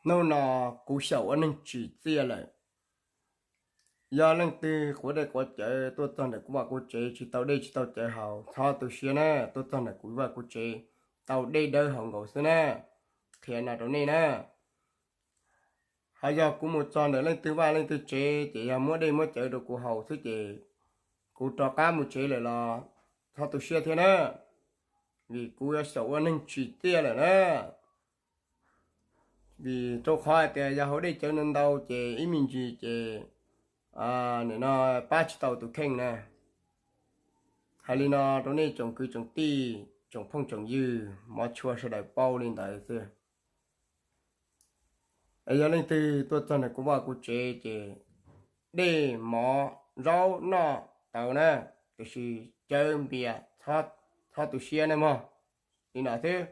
Hnub no kuv xyaum ua neeg tsim txiaj lawm. Yog leej twg quav dej quav cawv tuaj txog ntawm kuv vaj kuv tsev tsis tau dej tsis tau cawv haus, txhob tu siab na, tuaj txog ntawm kuv vaj kuv tsev tau dej dawb haus nkaus xwb na. Qhia no rau nej na. Ho yog kuv mus txog ntawm leej twg vaj leej twg tsev ces yog muab dej muab cawv rau kuv haus xwb ces kuv rov qab mus tsev lawm los txhob tu siab thiab na, vim kuv yuav xyaum ua neeg tsim txiaj lawm na. Vim rau qhov hais tias yog haus dej cawv ntau ntau ces ib me ntsis ces nim no pab tsis tau tus kheej na. Hais li no rau nej tsoom kwv tsoom tij tsoom phooj tsoom ywg mov tshua sawv daws paub li ntawd xwb. Yog leej twg tuaj txog ntawm kuv vaj kuv tsev ces dej mov zaub noj tau na, tiam sis cawv npias txhob tu siab na mog. Li no xwb,